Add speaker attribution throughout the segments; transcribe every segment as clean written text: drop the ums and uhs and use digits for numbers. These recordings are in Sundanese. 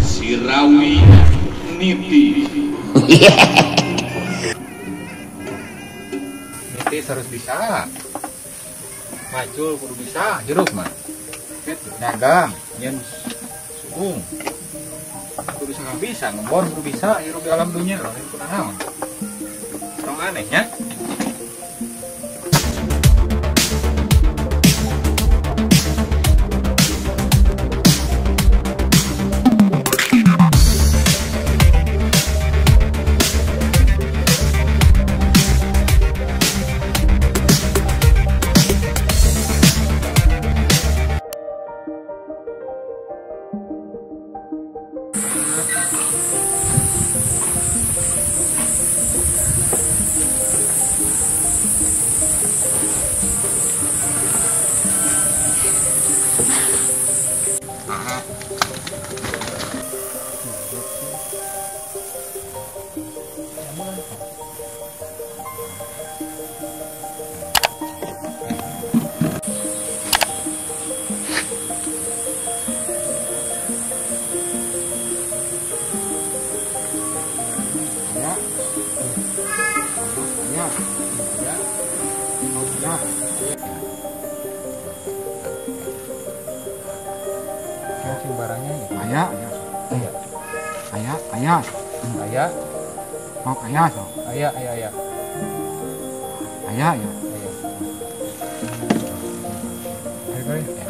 Speaker 1: Sirawi Niti.
Speaker 2: Niti harus bisa. Macul kudu bisa, hirup mah. Gitu, dagang, nyen suung. Kudu bisa bisa, ngebor kudu bisa, hirup di alam dunia lain kunaon. Tong aneh nya. Barangnya ya.
Speaker 3: Aya,
Speaker 2: aya,
Speaker 3: aya, aya,
Speaker 2: aya,
Speaker 3: oh aya, so.
Speaker 2: Aya, aya, aya,
Speaker 3: aya, ya,
Speaker 2: aya. Ayo, ayo.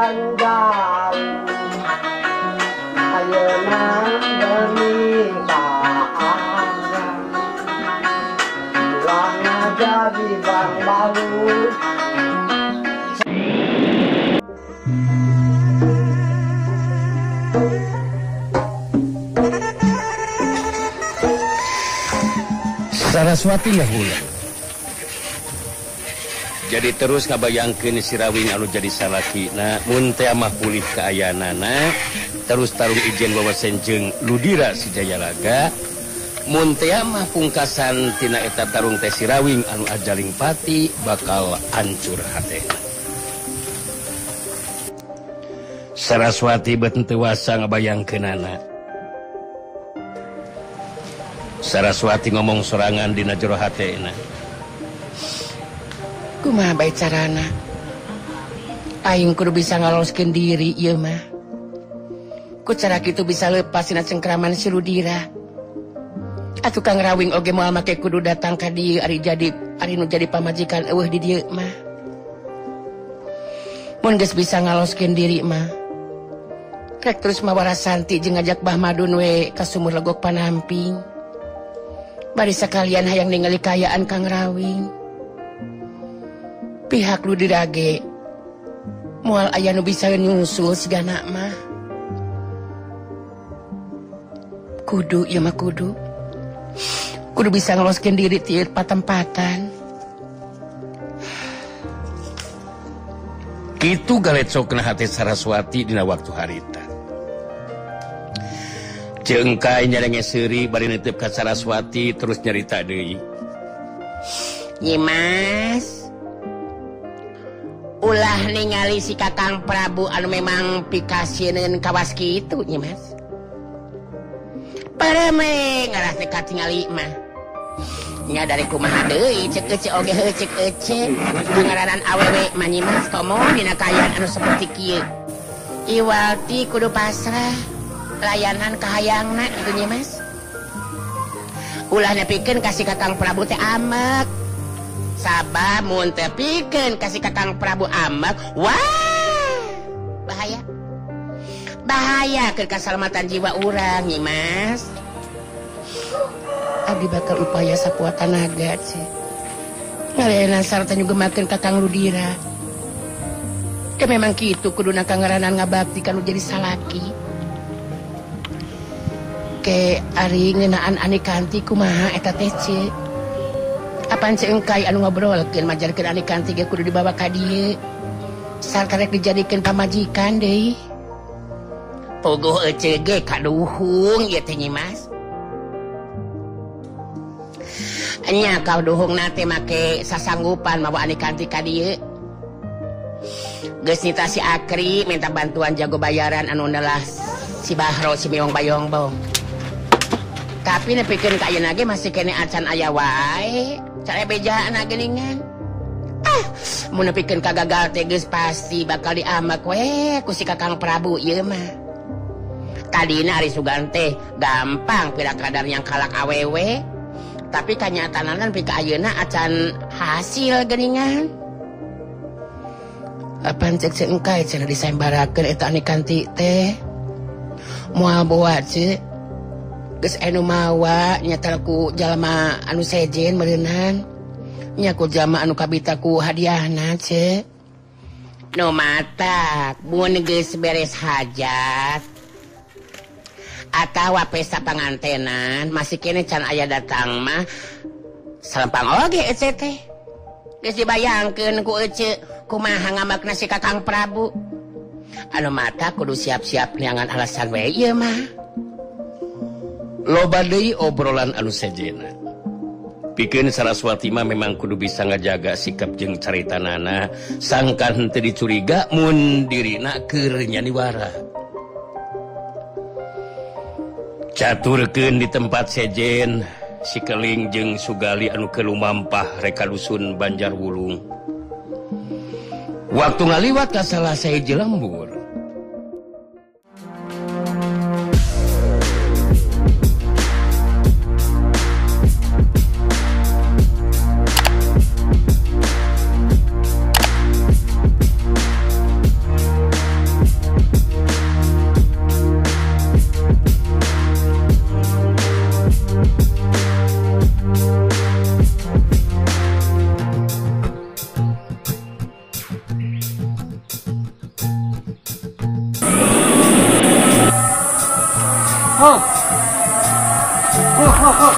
Speaker 4: can jauh ayeuna demi kaayaan ulah ngajadi bang balu.
Speaker 5: Saraswati ngahuleng. Jadi terus ngabayangkeun si Rawing anu jadi salakina mun teh mah pulih kaayaanana terus tarung ijen wawasen jeung Ludira si Jayalaga mun teh mah pungkasan tina eta tarung teh si Rawing anu ajaling pati bakal hancur hatena. Saraswati bet teu wasa ngabayangkeunana. Saraswati ngomong sorangan dina jero hatena.
Speaker 6: Kumaha bae carana? Aing kudu bisa ngaloloskeun diri ieu mah. Ku cara kitu bisa lepas dina cengkraman si Ludira. Atuh Kang Rawing oge moal make kudu datang ka dieu ari jadi ari nu jadi pamajikan eueuh di dieu mah. Mun geus bisa ngaloskeun diri mah. Rek terus mawara Santi jeung ngajak Bah Madun we ka sumur legok panamping. Bari sakalian hayang ningali kaayaan Kang Rawing. Pihak Ludira ge moal aya nu bisa nyusul sigana mah. Kudu ieu mah kudu. Kudu bisa ngeloskeun diri ti patempatan.
Speaker 5: Kitu galecokna hate Saraswati dina waktu harita. Cengkai nyarenge seuri bari nitip ka Saraswati terus nyarita deui.
Speaker 6: Nyimas, ulah ningali si Kakang Prabu anu memang pikasieun kawas kitu Nyimas. Pareme ngarah teh katingali mah. Nya dari kumaha deui cek ece oge heuh cek ece. Ngaranan awewe mah Nyimas komo dina kaayaan anu seperti kieu. Iwalti kudu pasrah. Layanan kahayangna gitu Nyimas. Ulah nepikeun ka si Kakang Prabu teh amek. Sabab mun teu pikeun ka si Kakang Prabu amek, wah bahaya. Bahaya keur kasalamatan jiwa urang Nyimas. Abdi bakal upaya sakuat tanaga sih. Ngalenan sarta nyugemakeun Kakang Ludira. Ke memang kitu kuduna kangaranan ngabakti kanu jadi salaki. Ke ari ngeunaan Anikanti kumaha eta teh ce? Apan ce engkai anu ngobrolkeun majarkeun Anikanti ge kudu dibawa ka dieu. Sarta rek dijadikeun pamajikan deui. Pogoh ece ge kaduhung ieu teh Nyimas. Nya kaduhungna teh make sasanggupan mawa Anikanti ka dieu. Geus nita si Akri minta bantuan jago bayaran anu nelah si Bahro si Miong Bayongbong. Tapi nepikeun ka ayeuna ge masih kene acan aya wae. Cara bejaan geuningan. Ah, mun nepikeun ka gagal teh geus pasti bakal diamak we ku si Kakang Prabu ieu mah. Tadina ari sugan teh gampang pira kadar yang kalak awewe. Tapi kanyataanna nepi ka ayeuna acan hasil geuningan. Apan cek engkai cenah disembarakeun eta Anikanti teh. Moal boa ceuk. Geus anu mawa nyatal ku jalma anu sejen meureunan. Nya ku jalma anu kabita ku hadiahna ceuk. Nu matak mun geus beres hajat atawa pesta pangantenan masih kene can aya datang mah salempang oge ece teh. Geus dibayangkeun ku ece kumaha ngamakna si Kakang Prabu. Anu mata kudu siap-siap neangan alasan we ieu mah.
Speaker 5: Loba deui obrolan anu sejena. Pikeun Saraswati mah memang kudu bisa ngajaga sikap jeung caritanana sangkan henteu dicuriga mun dirina keur nyaniwara. Caturkeun di tempat sejen si Keling jeung Sugali anu keur lumampah reka dusun Banjarwulung. Waktu ngaliwat ka salah sahiji lembur.
Speaker 2: Oh. Oh, oh, oh.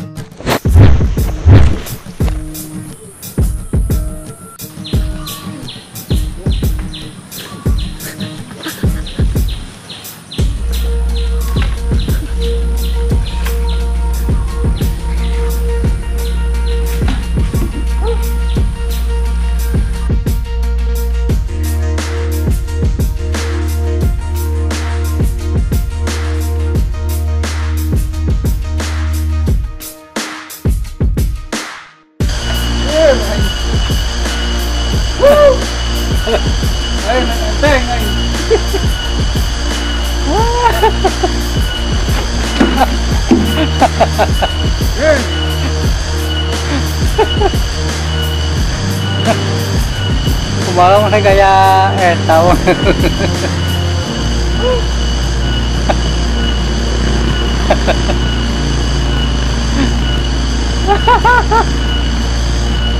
Speaker 7: Kumaha mana gaya eta.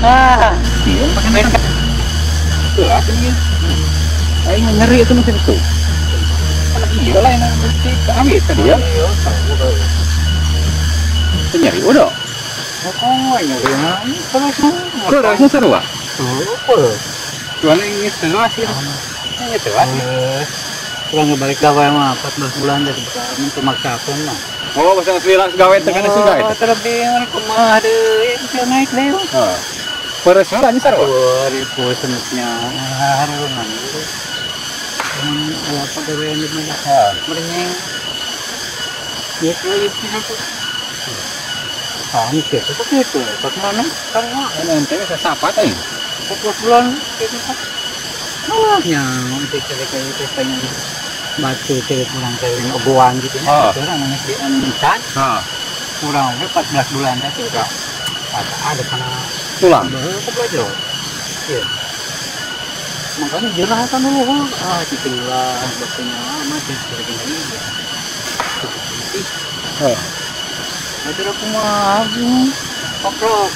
Speaker 7: Ah,
Speaker 2: iya pakai tuh ini. Aing nyeri itu mungkin itu. Iya lah yang mesti keambil tadi ya. Nyeri udah.
Speaker 7: Kok nyeri mah?
Speaker 2: Kok rasanya seru ah?
Speaker 7: Tuh.
Speaker 2: Tuan ini seru sih. Ini seru sih.
Speaker 7: Kurang ngebalik gawe mah 14 bulan deh untuk maksakeun mah.
Speaker 2: Oh, bahasa geus gawe teh kana sih gawe.
Speaker 7: Terlebih kumaha deui bisa naik deui.
Speaker 2: Heeh. Peres heula nya sarua.
Speaker 7: Ribu senetnya hareunan. Mun aya pagawean di mana? Merenyeng. Ieu teh ieu. Ah, itu itu. Pas mana?
Speaker 2: Sarua ente geus sapat euy.
Speaker 7: 14 bulan gitu kan. Oh, nya untuk cewek itu pengen batu cewek kurang kawin oboan gitu ya. Orang nangis di insan.
Speaker 2: Heeh.
Speaker 7: Kurang 14 bulan teh udah ada karena
Speaker 2: tulang.
Speaker 7: Belajar. Iya. Makanya jerah kan dulu. Ah, gitu lah batunya mati kira-kira ini.
Speaker 2: Heeh.
Speaker 7: Ada aku mah koprok.